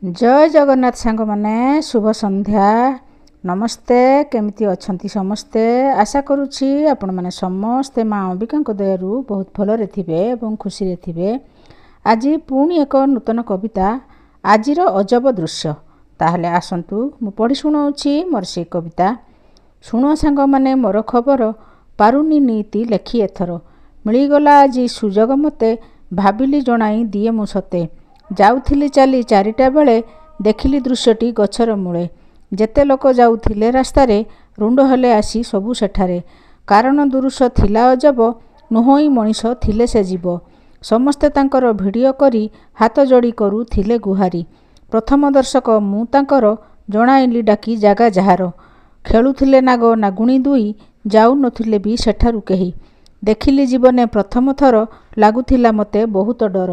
ଜୟ ଜଗନ୍ନାଥ ସାଙ୍ଗମାନେ, ଶୁଭ ସନ୍ଧ୍ୟା, ନମସ୍ତେ। କେମିତି ଅଛନ୍ତି ସମସ୍ତେ? ଆଶା କରୁଛି ଆପଣମାନେ ସମସ୍ତେ ମା ଅମ୍ବିକାଙ୍କ ଦୟାରୁ ବହୁତ ଭଲରେ ଥିବେ ଏବଂ ଖୁସିରେ ଥିବେ। ଆଜି ପୁଣି ଏକ ନୂତନ କବିତା, ଆଜିର ଅଜବ ଦୃଶ୍ୟ। ତାହେଲେ ଆସନ୍ତୁ, ମୁଁ ପଢ଼ି ଶୁଣାଉଛି ମୋର ସେଇ କବିତା। ଶୁଣ ସାଙ୍ଗମାନେ ମୋର ଖବର, ପାରୁନି ନିତି ଲେଖି ଏଥର। ମିଳିଗଲା ଆଜି ସୁଯୋଗ ମୋତେ, ଭାବିଲି ଜଣାଇ ଦିଏ ମୁଁ ସତେ। ଯାଉଥିଲି ଚାଲି 4ଟା ବେଳେ, ଦେଖିଲି ଦୃଶ୍ୟଟି ଗଛର ମୂଳେ। ଯେତେ ଲୋକ ଯାଉଥିଲେ ରାସ୍ତାରେ, ରୁଣ୍ଡ ହେଲେ ଆସି ସବୁ ସେଠାରେ। କାରଣ ଦୃଶ୍ୟ ଥିଲା ଅଜବ, ନୁହଁଇ ମଣିଷ ଥିଲେ ସେ ଜୀବ। ସମସ୍ତେ ତାଙ୍କର ଭିଡ଼ିଓ କରି ହାତ ଯୋଡ଼ି କରୁଥିଲେ ଗୁହାରି। ପ୍ରଥମ ଦର୍ଶକ ମୁଁ ତାଙ୍କର, ଜଣାଇଲି ଡାକି ଜାଗା ଯାହାର। ଖେଳୁଥିଲେ ନାଗ ନାଗୁଣୀ ଦୁଇ, ଯାଉନଥିଲେ ବି ସେଠାରୁ କେହି। ଦେଖିଲି ଜୀବନେ ପ୍ରଥମ ଥର, ଲାଗୁଥିଲା ମୋତେ ବହୁତ ଡର।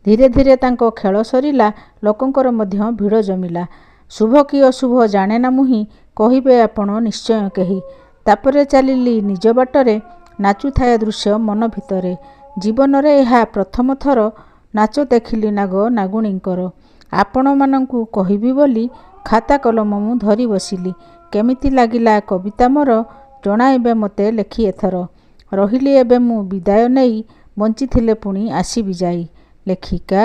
ଧୀରେ ଧୀରେ ତାଙ୍କ ଖେଳ ସରିଲା, ଲୋକଙ୍କର ମଧ୍ୟ ଭିଡ଼ ଜମିଲା। ଶୁଭ କି ଅଶୁଭ ଜାଣେନା ମୁହିଁ, କହିବେ ଆପଣ ନିଶ୍ଚୟ କେହି। ତାପରେ ଚାଲିଲି ନିଜ ବାଟରେ, ନାଚୁଥାଏ ଦୃଶ୍ୟ ମନ ଭିତରେ। ଜୀବନରେ ଏହା ପ୍ରଥମ ଥର ନାଚ ଦେଖିଲି ନାଗ ନାଗୁଣୀଙ୍କର। ଆପଣମାନଙ୍କୁ କହିବି ବୋଲି ଖାତା କଲମ ମୁଁ ଧରି ବସିଲି। କେମିତି ଲାଗିଲା କବିତା ମୋର, ଜଣାଇବେ ମୋତେ ଲେଖି ଏଥର। ରହିଲି ଏବେ ମୁଁ ବିଦାୟ ନେଇ, ବଞ୍ଚିଥିଲେ ପୁଣି ଆସିବି ଯାଇ। ଲେଖିକା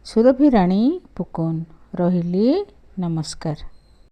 ସୁରଭି ରାଣୀ ପୁକୁନ। ରହିଲି, ନମସ୍କାର।